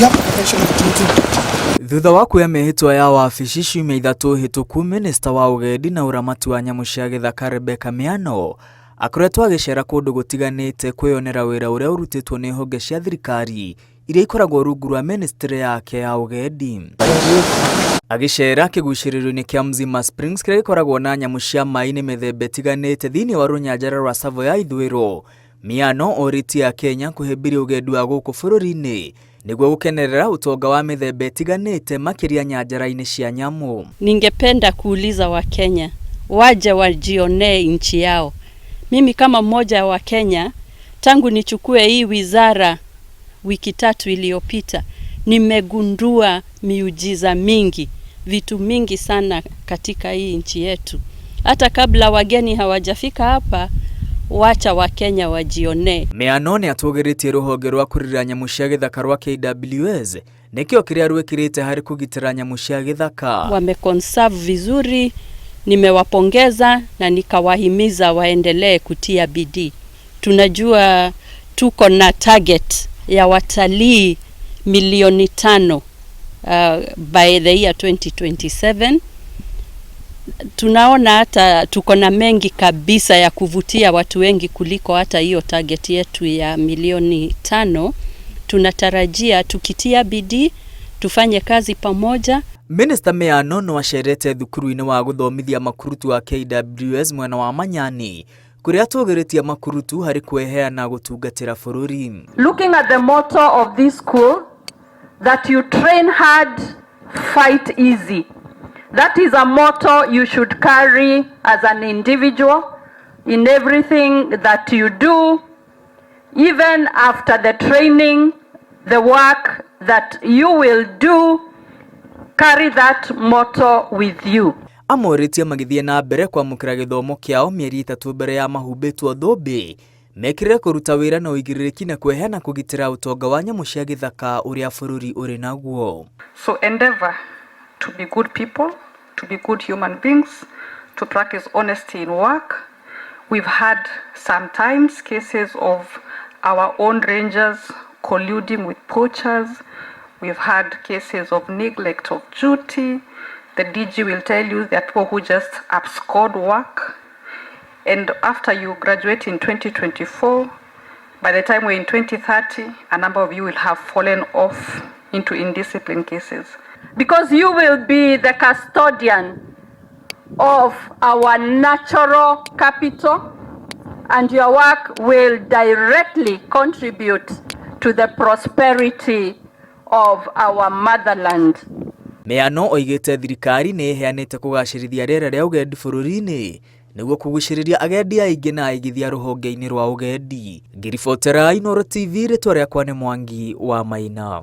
You have the potential of doing better. Thutha wa kuoya mĩhĩtwa ya wabici ciumia 3 hĩtũku, minista wa ũgendi na ũramati wa nyamũ cia gĩthaka Rebecca Miano akoretwo agĩcera kũndũ gũtiganĩte kwĩyonera wĩra ũrĩa ũrutĩtwo nĩ honge cia thirikari iria ikoragwo rungu rwa ministry yake ya ũgendi. Agĩcera kĩgucĩrĩrio-inĩ kĩa Mzima Springs kĩrĩa gĩkoragwo na nyamũ cia maĩ-inĩ mĩthemba ĩtiganĩte thĩinĩ wa rũnyanjara rwa Tsavo ya ithũĩro, Miano orĩtie Akenya kũhĩmbĩria ũgendi wa gũkũ bũrũri-inĩ nĩguo gũkenerera ũtonga wa mĩthemba ĩtiganĩte makĩria nyanjara-inĩ cia nyamũ. Ningependa kuuliza Wakenya waje wajionee nchi yao. Mimi kama mmoja wa Kenya, tangu nichukue hii wizara wiki 3 iliyopita, nimegundua miujiza mingi, vitu mingi sana katika hii nchi yetu. Hata kabla wageni hawajafika hapa, wacha Wakenya wajionee. Miano nĩ atũgĩrĩtie rũhonge rwa kũrera nyamũ cia gĩthaka rwa KWS nĩkĩo kĩrĩa rwĩkĩrĩte harĩ kũgitĩra nyamũ cia gĩthaka. Wameconserve vizuri, nimewapongeza na nikawahimiza waendelee kutia bidii. Tunajua tuko na target ya watalii milioni 5 by the year 2027. Tunaona hata tuko na mengi kabisa ya kuvutia watu wengi kuliko hata hiyo target yetu ya milioni 5. Tunatarajia tukitia bidii tufanye kazi pamoja. Minister Miano no acerete thukuru-inĩ wa gũthomithia makurutu wa KWS mwena wa Manyani kũrĩa atũgĩrĩtie makurutu harĩ kweheana gũtungatĩra bũrũri. Looking at the motto of this school, that you train hard, fight easy. That is a motto you should carry as an individual in everything that you do, even after the training, the work that you will do, carry that motto with you. Amorĩtie magĩthiĩ na mbere kwamũkĩra gĩthomo kĩao mĩeri 3 mbere ya mahumbĩtwo thũmbĩ mekĩrĩre kũruta wĩra na ũigĩrĩrĩki na kweheana kũgitĩra ũtonga wa nyamũ cia gĩthaka ũrĩa bũrũri ũrĩ naguo. So endeavor to be good people, to be good human beings, to practice honesty in work. We've had sometimes cases of our own rangers colluding with poachers. We've had cases of neglect of duty. The DG will tell you there are people who just abscond work. And after you graduate in 2024, by the time we're in 2030, a number of you will have fallen off into indiscipline cases. Because you will be the custodian of our natural capital, and your work will directly contribute to the prosperity of our motherland. Miano oigĩte thirikari nĩ ĩheanĩte kũgacĩrithia rĩera rĩa ũgendi bũrũri-inĩ nĩguo kũgucĩrĩria agendi aingĩ na aigithia rũhonge-inĩ rwa ũgendi. Ngĩribotera Inooro TV, rĩtwa rĩakwa nĩ Mwangi wa Maina.